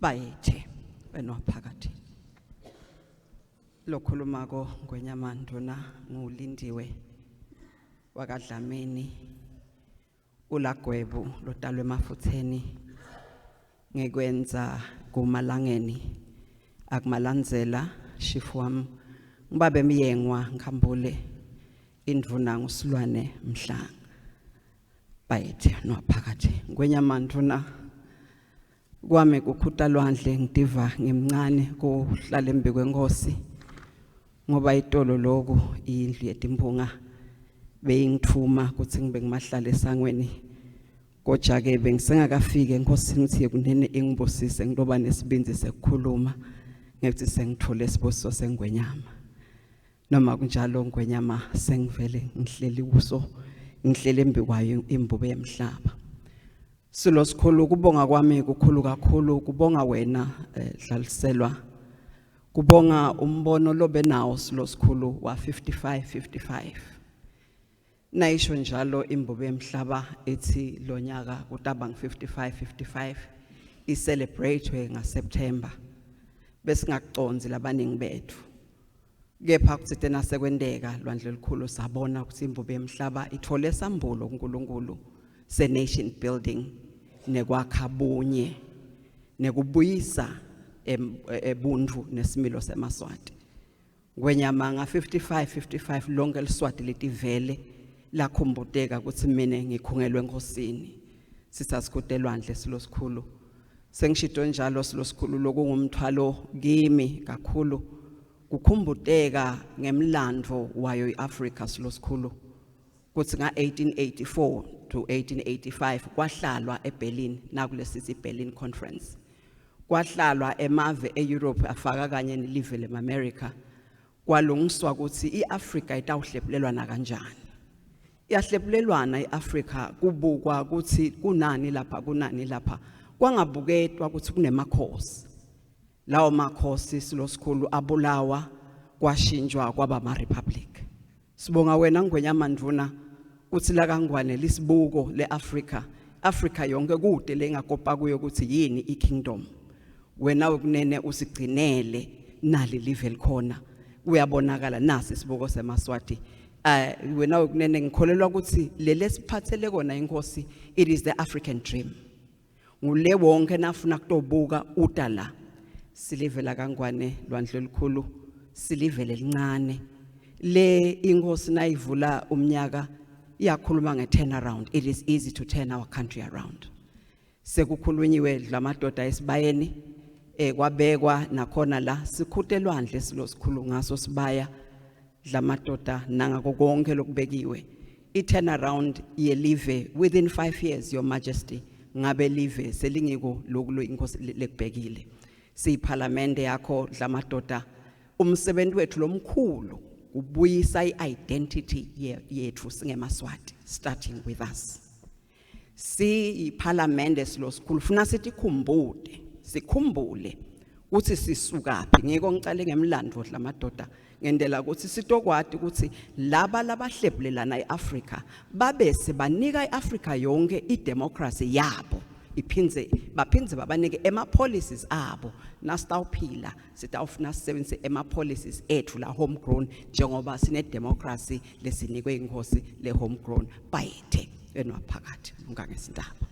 Bayethe wena waphakathi. Lokhulumako Ngwenyama Nduna nguLindiwe wakaDlamini uLagwebu lotalwe emafutheni ngekwenza kumalangeni akumalandzela shifu wami ngibabe Myengwa Nkhambule indvuna nguSilwane Mhlanga. Bayethe nophakathi Ngwenyama Nduna. Kwami kukhuta lwandle ngitiva ngimncane kuhlala embi kwenkosi ngoba itolo loku indlu yetimphunga beyingithuma ukuthi ngibe ngimahlala esangweni, kodwa ke bengisengakafiki enkosini ukuthi kunene ingibusise ngiloba nesibindi sekukhuluma ngekuthi sengithole isibusiso sengwenyama. Noma kunjalo Ngwenyama, sengivele ngihleli kuso, ngihleli embi kwayo imbube yemhlaba. Silo sikhulu, kubonga kwami kukhulu kakhulu, kubonga wena Dlaliselwa, kubonga umbono lobe nawo silo sikhulu wa 55 55. Nayisho njalo imbube yemhlaba ethi lonyaka kutaba ngu 55 55 i-celebrate ngaSeptember, besingakuconzi labaningi bethu, kepha kutsite nasekwenteka lwandle olukhulu sabona ukuthi imbube yemhlaba ithole sambulo kuNkulunkulu se nation building nekwakha bunye nekubuyisa ebuntu nesimilo semaSwati. Ngwenyama, nga 55 55 lonke liSwati letivele lakhumbuteka ukuthi mina ngikhungelwe enkosini. Sisasikhute lwandle silo sikhulu, sengishito njalo silo sikhulu, lokungumthwalo kimi kakhulu kukhumbuteka ngemlandvo wayo iAfrika silo sikhulu, kuthi nga-1884 to 1885 kwahlalwa eBerlin nakulesithi Berlin Conference, kwahlalwa emave eEurope afaka kanye nelive leAmerica, kwalungiswa ukuthi iAfrika itawuhlephulelwana kanjani. Iyahlephulelwana iAfrika kubukwa ukuthi kunani lapha, kunani lapha, kwangabuketwa ukuthi kunemakhosi. Lawo makhosi silo sikhulu abulawa, kwashintshwa kwaba ama republic. Sibonga wena Ngwenyama Ndvuna kuthi la kaNgwane lisibuko leAfrika, Afrika yonke kude lengakopa kuyo ukuthi yini ikingdom. Wena ukunene usigcinele nali live likhona, kuyabonakala nasi isibuko semaSwati. Wena ukunene ngikholelwa ukuthi lelesiphathele kona inkosi, it is the African dream, ngule wonke nafuna kutobuka uta la. Silive la kaNgwane lwandle olukhulu, silive lelincane. Le inkosi nayivula umnyaka iyakhuluma nge-turnaround. It is easy to turn our country around. Sekukhulunyiwe dlamadoda esibayeni, kwabekwa nakhona la sikhute lwandle silo sikhulu ngaso sibaya dlamadoda nangako konke lokubekiwe. I-turnaround yelive within 5 years, Your Majesty, ngabe live selingiko loku inkosi lekubhekile. Siyiphalamende yakho dlamadoda, umsebenzi wethu lomkhulu ubuyisa i-identity yethu singemaSwati, starting with us. Siyiphalamende silo sikhulu, funa sithi khumbule, sikhumbule ukuthi sisukaphi. Ngiko ngicale ngemlando dlamadoda ngendlela ukuthi sitokwati ukuthi laba labahlebulelana eAfrika babese banika iAfrika yonke idemocracy yabo, iphinze baphinze babanike ema policies abo. Nasitawuphila sitawufuna sisebenzise ema policies ethu la homegrown njengoba sine democracy lesinikwe inkosi le homegrown. Bayethe enwaphakathi ngangesindaba.